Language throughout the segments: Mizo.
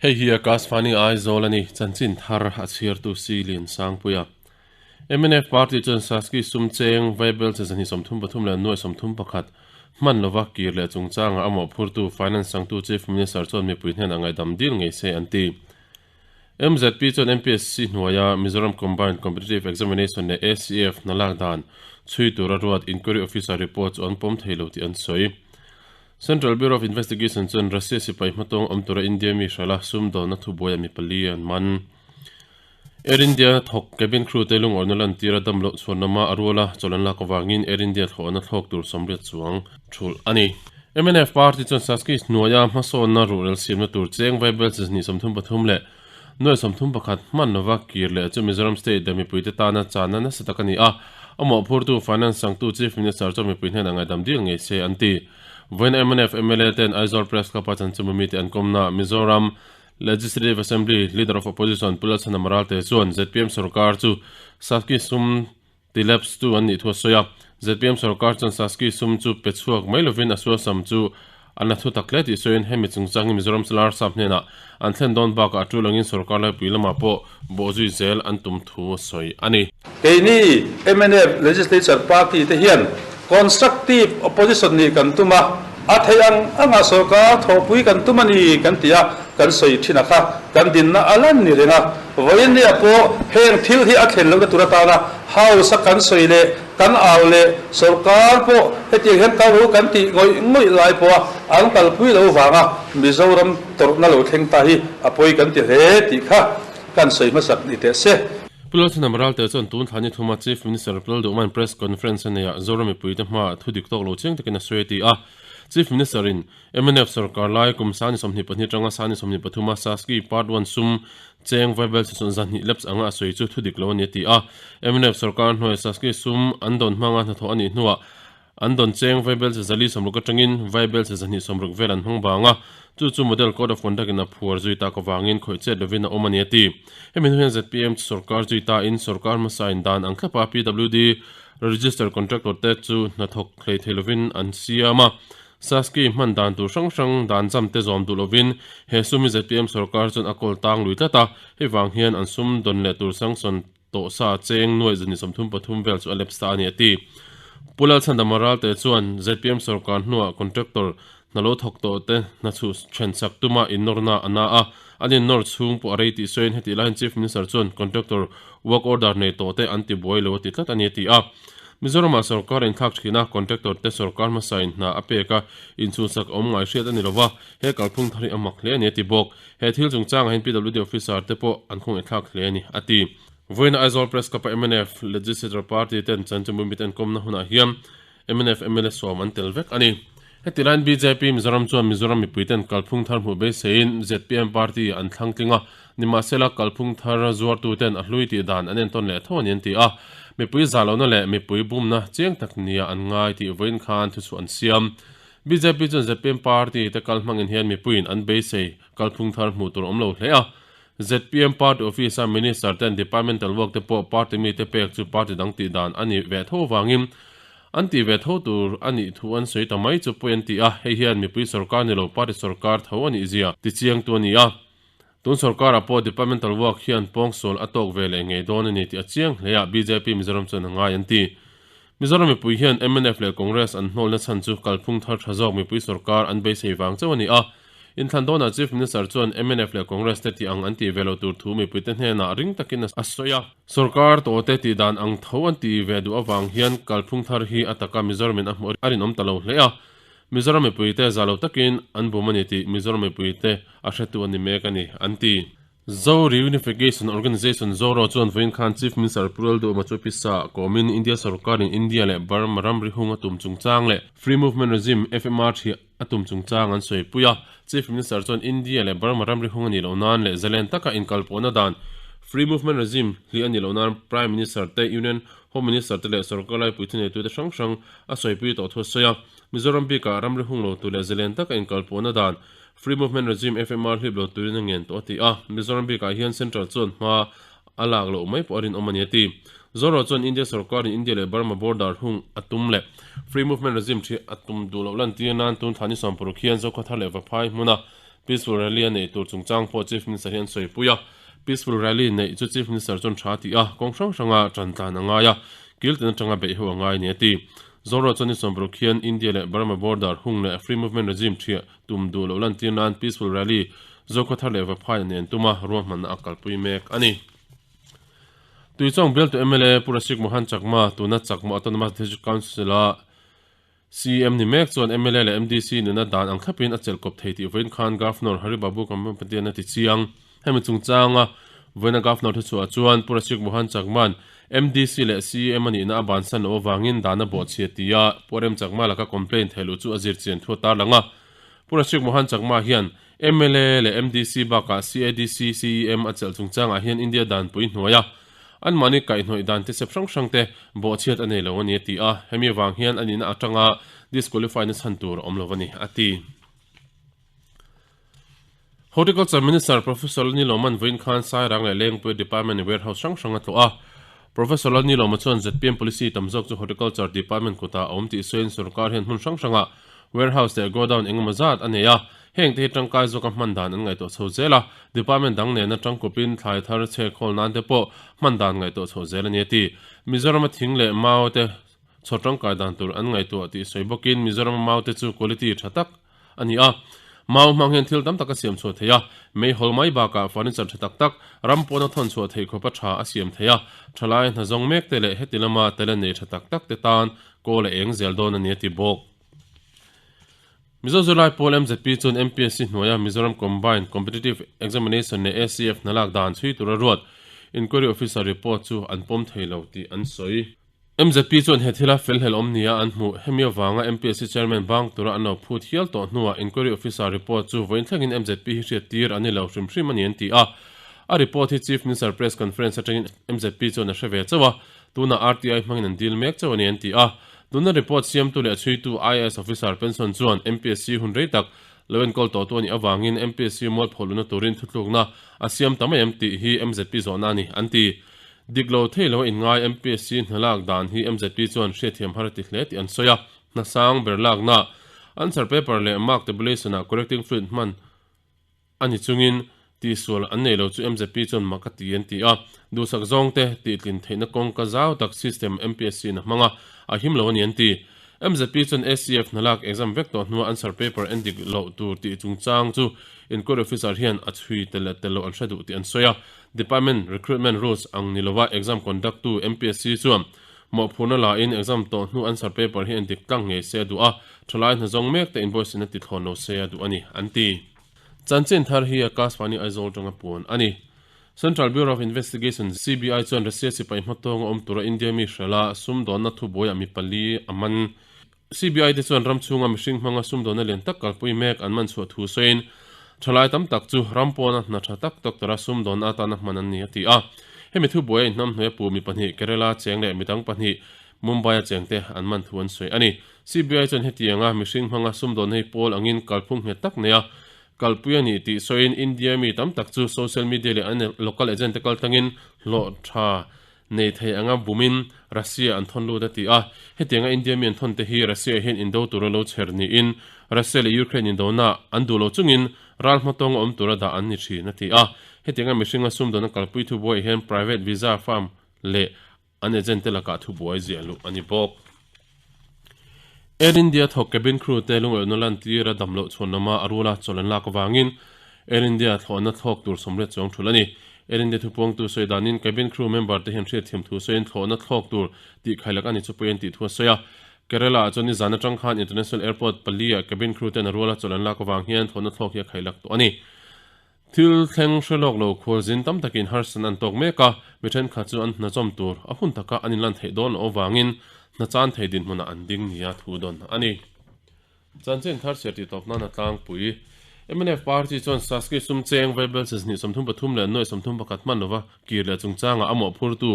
Hei hi Akashvani Aizawl a ni, chanchin thar a chhiartu Si Liansangpuia. Mnf party chuan Saski sum cheng Vaibel che 233 leh nuai 31 hman lova kir leh chungchanga a mawhphurtu Finance sangtu Chief Minister chuan mipui hnenah ngaihdam dil ngei se an ti. MZP chuan MPSC hnuaia Mizoram Combined Competitive Examination leh ACF hna lak dan chhui tura ruat Inquiry Officer report chu an pawm thei lo tih an sawi. Central Bureau of Investigation chuan Russia sipai hmatawng awm tura India mi hralha sumdawnna thubuaia mi pali an man. Air India thawk cabin crew te lungawrna lantira dam loh chhuan lama a ruala chawlh an lak avangin Air India thlawhna thlawk tur 80 chuang thulh a ni. Mnf party chuan Saski hnuaia hmasawnna ruhrel siamna tur cheng vaibel chi 33 leh nuai 31 hman lova kir leh chu Mizoram state leh mipuite tana channa nasa tak a ni a, a mawhphurtu Finance sangtu Chief Minister chuan mipui hnenah ngaihdam dil ngei se an ti. Vawiin mnf mla ten Aizawl Press Club-a chanchinbu mite an kawmna Mizoram Legislative Assembly Leader of Opposition Pu Lalchhan Amaralte chuan zpm sorkar chu Saski sum ti lapse tu an nih thu a sawi a. Zpm sorkar chuan Saski sum chu pe chhuak mai lovin a sualsam chu an la thu tak hle tih sawiin hemi chungchang hi Mizoram Salar Sap hnenah an thlen dawn bakah a tul angin sorkar laipui lamah pawh bawhzui zel an tum thu a sawi a ni. Keini mnf Legislature Party te hian Constructive Opposition nih kan tum a, a theih ang anga sorkar thawhpui kan tum a ni kan ti a, kan sawi thin a kha kan dinna a lan ni reng a. Vawiin nia pawh heng thil hi a thlen lohna tur atana House a kan sawi leh kan au leh sorkar pawh hetiang hian kal ro kan tih ngawih ngawih lai pawha an kalpui lo vanga Mizoram tawrhna lo thleng ta hi a pawi kan ti hle tih kha kan sawi hmasak ni teh se. Pu Lalthanam Ralte chuan tun thla ni thuma Chief Minister Pu Lalduhman Press Conference a neiah Zoram mipuite hmaah thu dik tawk lo chiang takin a sawi a ti a. Chief Minister in mnf sorkar lai kum sani 22 atanga sani 23 a Saski Part One sum cheng vaibel chi sawn 200 lapse anga a sawi chu thu dik lo a ni a ti a. Mnf sorkar hnuaia Saski sum an dawn hmanga hnathawh a nih hnuah An dawn cheng vaibel che 460 atangin vaibel che 260 vel an hmang vang a, chu chu Model Code of Conduct in a phuar zui tak avangin khawih chet lovin a awm a ni a ti. Hemi hnu hian zpm chu sorkar zui ta in sorkar hmasa in dan ang thlapa PWD register contractor te chu hnathawk hlei thei lovin an siam a. Saski hman dan tur hrang hrang dan zam te zawm duh lovin he sum hi zpm sorkar chuan a kawl tang lui tlat a, hei vang hian an sum dawn leh tur sanction Tawh sa cheng nuai 233 vel chu a lep sa a ni a ti. Pu Lalchhandama Ralte chuan zpm sorkar hnuah contractor hna lo thawk tawh te hna chhuh then sak tuma innawrna a na a, an innawr chhung pawh a rei tih sawiin hetih laiin Chief Minister chuan contractor work order nei tawh te an ti buai lo a ti tlat a ni a ti a. Mizoramah sorkar a inthlak thin a, contractor te sorkar hmasa in hna a pek a, inchhunsak awm ngai hriat a ni lova, he kalphung thar hi a mak hle a ni a ti bawk. He thil chungchangah hian PWD officer te pawh an khawngaih thlak hle a ni, a ti. Vawiina Aizawl Press Club-a mnf Legislature Party ten chanchinbu mite an kawmna hunah hian mnf mla sawm an tel vek a ni. Heti laiin bjp Mizoram chuan Mizoram mipui ten kalphung thar hmuh beiseiin zpm party an thlang tling a, nimahsela kalphung thar zuartu ten a hlui tih dan an entawn leh tho a ni an ti a. Mipui zahlohna leh mipui bumna chiang tak nia an ngai tih vawiin khan thuchhuah an siam. Bjp chuan zpm party te kal hmangin hian mipuiin an beisei kalphung thar hmuh tur a awm lo hle a. Zpm party office a minister ten departmental work te pawh party mite pek chu party dang tih dan a nih ve tho avangin an tih ve tho tur a nih thu an sawi ta mai chu pawi an ti a, hei hian mipui sorkar ni lo party sorkar tho a nih zia tichiangtu a ni a. Tun sorkarah pawh departmental work hian pawngsual a tawk ve leh ngei dawn a ni tih a chiang hle a, bjp Mizoram chuan a ngai an ti. Mizoram mipui hian mnf leh Congress an hnawlna chhan chu kalphung thar tha zawk mipui sorkar an beisei vang chauh a ni a. Inthlan dawnah Chief Minister chuan mnf leh Congress te tih ang an tih ve loh tur thu mipuite hnenah ring takin a sawi a. Sorkar tawhte tih dan ang tho an ti ve duh avang hian kalphung thar hi a taka Mizoramin a hmuh a rinawm ta lo hle a. Mizoram mipuite za lo takin an bum a ni tih Mizoram mipuite a hretu a ni mek a ni, an ti. Zo Reunification Organisation, ZORO, chuan vawiin khan Chief Minister Pu Lalduhma chu pisa kawmin India sorkarin India leh Burma ramri hung a tum chungchang leh Free Movement Regime, FMR, thiah a tum chungchang an sawipui a. Chief Minister chuan India leh Burma ramri hung a nih loh nan leh zalen taka inkalpawhna dan Free Movement Regime hliah a nih loh nan Prime Minister te, Union Home Minister te leh sorkar laipui thuneitute hrang hrang a sawipui tawh thu a sawi a. Mizoram bikah ramri hung lo tur leh zalen taka inkalpawhna dan Free Movement Regime, FMR, hlip lo turin a ngen tawh a ti a. Mizoram bikah hian Central chuan hma a lak loh mai pawh a rinawm a ni a ti. Zoro chuan India sorkarin India leh Burma border hung a tum leh Free Movement Regime thi a tum duh loh lantir nan tun thla ni 60 hian Zokhawthar leh Vaphai hmuna Peaceful Rally a neih tur chungchang pawh Chief Minister hi an sawipui a. Peaceful Rally neih chu Chief Minister chuan tha a ti a, kawng hrang hranga tan tlan a ngai a, kil tin atanga beih ho a ngai a ni a ti. Zorro chuan ni sawmparuk hian India leh Burma border hung leh Free Movement Regime thiah tum duh loh lantir nan Peaceful Rally Zokhawthar leh Vaphai a nen tum a, ruahmanna a kalpui mek a ni. Tuichawng bialtu mla Pu Rasik Mohan Chakma tuna Chakma Autonomous District Council-a CM ni mek chuan mla leh MDC nuna dan ang thlapin a chelh kawp thei tih vawiin khan Governor Hari Babu Kambhampatian a ti chiang. Hemi chungchanga vawiina Governor thuchhuah chuan Pu Rasik Mohan Chakma'n MDC leh CM a nihna a bansan loh avangin dan a bawhchhia tia Pu Rem Chakma laka complaint theih luh chu a zir chian thu a tarlang a. Pu Rasik Mohan Chakma hian mla leh MDC bakah CADC CEM a chelh chungchangah hian India danpui hnuaia Anmahni kaihhnawih dan tisep hrang hrang te bawhchhiat a nei lo a ni a ti a, hemi avang hian a nihna atanga disqualify na chhan tur a awm lo a ni, a ti. Horticulture Minister Professor Lalniloman vawiin khan Sairang leh Lengpui Department warehouse hrang hrang a tlawh a. Professor Lalniloma chuan zpm policy tam zawk chu Horticulture Department kutah a awm tih sawiin sorkar hian hmun hrang hrangah warehouse leh godown engemaw zat a nei a, Heng te hi tangkai zawka hman dan an ngaihtuah chho zel a, department dang nena tangkupin thlai thar chhe khawl nan te pawh hman dan ngaihtuah chho zel a ni a ti. Mizorama thing leh mau te chhawr tangkai dan tur an ngaihtuah tih sawi bawkin Mizorama mau te chu quality tha tak a ni a, mau hmang hian thil tam tak a siam chhuah thei a, meihawl mai bakah furniture tha tak tak ram pawna thawn chhuah theih khawpa tha a siam thei a, thalai hna zawng mek te leh heti lama talent nei tha tak tak te tan kawl a eng zel dawn a ni a ti bawk. Mizo Zirlai Pawl MZP chuan MPSC hnuaia Mizoram Combined Competitive Examination leh ACF hnalak dan chhui tura ruat Inquiry Officer report chu an pawm thei lo tih an sawi. MZP chuan he thila felhlel awm nia an hmuh. Hemi avanga MPSC Chairman bang tura an lo phut hial tawh hnuah Inquiry Officer report chu vawiin thlengin MZP hi hriat tir a ni lo hrim hrim a ni an ti a. A report hi Chief Minister Press Conference atangin MZP chuan a hre ve chauh a, Tunah RTI hmangin an dil mek chauh a ni an ti a. Tuna report siamtu leh a chhuitu IAS officer pension chuan MPSC hun rei tak lo enkawl tawhtu a nih avangin MPSC mualpho luhna turin thutlukna a siam ta mai em tih hi MZP zawhna a ni an ti. Dik lo thei lo a inngai MPSC hnalak dan hi MZP chuan hriatthiam har a ti hle tih an sawi a. Hna sang ber lakna answer paper leh mark tabulation-ah correcting fluid hman A ni chungin, tihsual an nei lo chu MZP chuan mak a ti an ti a, duhsak zawngte tihtlin theihna kawngka zau tak system MPSC in a hmang a, a him lo a ni an ti. MZP chuan ACF hnalak exam vek tawh hnua answer paper en dik loh tur tih chungchang chu inquiry officer hian a chhui tel leh tel loh an hre duh tih an sawi a. Department recruitment rules ang ni lova exam conduct tu MPSC chuan mawhphurhna la in exam tawh hnu answer paper hi en dik tlang ngei se a duh a, thalai hna zawng mek te invoice in a ti thlawn lo se a duh a ni an ti. Chanchin thar hi Akashvani Aizawl tanga puan a ni. Central Bureau of Investigation, CBI, chuan Russia sipai hmatawng a awm tura India mi hrela sumdawnna thubuaiah mi pali a man. CBI te chuan ram chhunga mihring hmanga sumdawnna lian tak kalpui mek an man chhuah thu sawiin, thalai tam tak chu ram pawna hna tha tak doctor-a sumdawnna atana hman an ni a ti a. Hemi thubuaia inhnamhnuaia pu mi pahnih Kerala cheng leh midang pahnih Mumbai-a chengte an man thu an sawi a ni. CBI chuan hetianga mihring hmanga sumdawn hei pawl angin kalphung nghet tak nei a kalpui a ni tih sawiin India mi tam tak chu social media leh an local agent te kaltlangin hlawh tha nei thei anga bumin Russia an thawn lut a ti a. Hetianga India mi an thawn te hi Russia hian indo tura lo chher niin Russia leh Ukraine indona an duh lo chungin ral hmatawng a awm tura dah an ni thin a ti a. Hetianga mihringa sumdawn a kalpui thubuaiah hian private visa firm leh An agent te lakah thubuai ziah luh a ni bawk. Air India thawk cabin crew te lungaihna lantir a dam loh chhuan lama a rula chawlh an lak avangin Air India thlawhna thlawk tur sawmriat chuang thul a ni. Air India thupuangtu sawi danin cabin crew member te hian hriatthiam thu sawiin thlawhna thlawk tur tih khailak a ni chu pawiin tih thu a sawi a. Kerala ah chuan nizan atang khan International Airport pali ah cabin crew ten a ruala chawlh an lak avang hian thlawhna thlawk hi a khailak tawh a ni. Thil thleng hre lawk lo khualzin tam takin harsatna an tawk mek a, mi thenkhat chu an hna chawm tur a hun taka an inlan theih dawn loh avangin hna chan thei dinhmunah an ding nia thu dawn a ni. Chanchin thar chhiar tih tawp nan a tlangpui. Mnf party chuan Saski sum cheng vaibel chi 33 leh nuai 31 hman lova kir leh chungchangah a mawhphurtu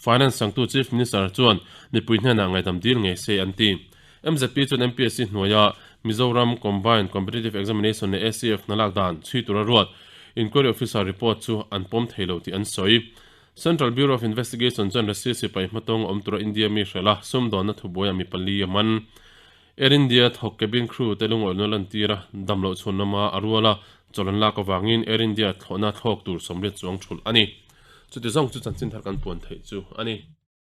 Finance sangtu Chief Minister chuan mipui hnenah ngaihdam dil ngei se an ti. MZP chuan MPSC hnuaia Mizoram Combined Competitive Examination leh ACF hnalak dan chhui tura ruat Inquiry Officer report chu an pawm thei lo tih an sawi. Central Bureau of Investigation chuan Russia sipai hmatawng awm tura India mi hrela sumdawnna thubuaiah mi pali a man. Air India thawk cabin crew te lungawihna lantira damloh chhun lama a ruala. Chawlh an lak avangin Air India thlawhna thlawk tur 80 chuang thulh a ni. Chuti zawng chu chanchin thar kan puan theih chu a ni.